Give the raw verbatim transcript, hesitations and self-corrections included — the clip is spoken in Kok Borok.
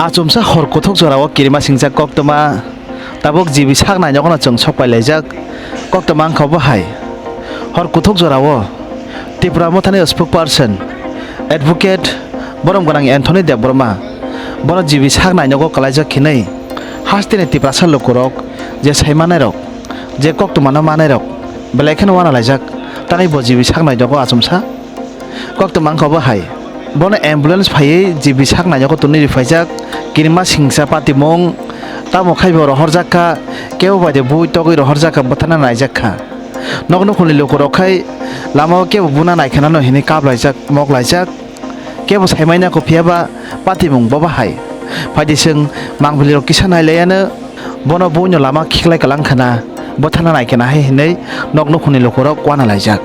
Achomsa hor kuthuk jorao kirima singjak koktwma tabuk G B sak nainokno chwng sokpai laijak. Koktwma wngkha bo hai, hor kuthuk jorao Tipra Mothani spokesperson advocate borom gwnang Anthony Debbarma bono G B sak nainogo kwlaijak hinwi hasteni Tiprasa lukurok je saimanairok, je koktwmano manairok belai kheno uanalaijak, tei bo G B sak nainogo achomsa. Koktwma wngkha bo hai. Bono ambulance phaiwi G B sak nainogo tonwi riphaijak. Kirima singsa patimung tamo khai bo rohorjak kha, kebo bai de bui togwi rohorjak kha, bwthana naijak kha. Nok nukhungni lukurok khai lamao kebo buna naikha nano hinwi kaplaijak, moklaijak. Kebo saimaina kho, phiya ba patimung bo bahai. Phaidi chwng mangpili rok kisa nailaiano bono buino lama khiklai kwlang khana, bwthana naikha na hai hinwi nok nukhungni lukurok uanalaijak.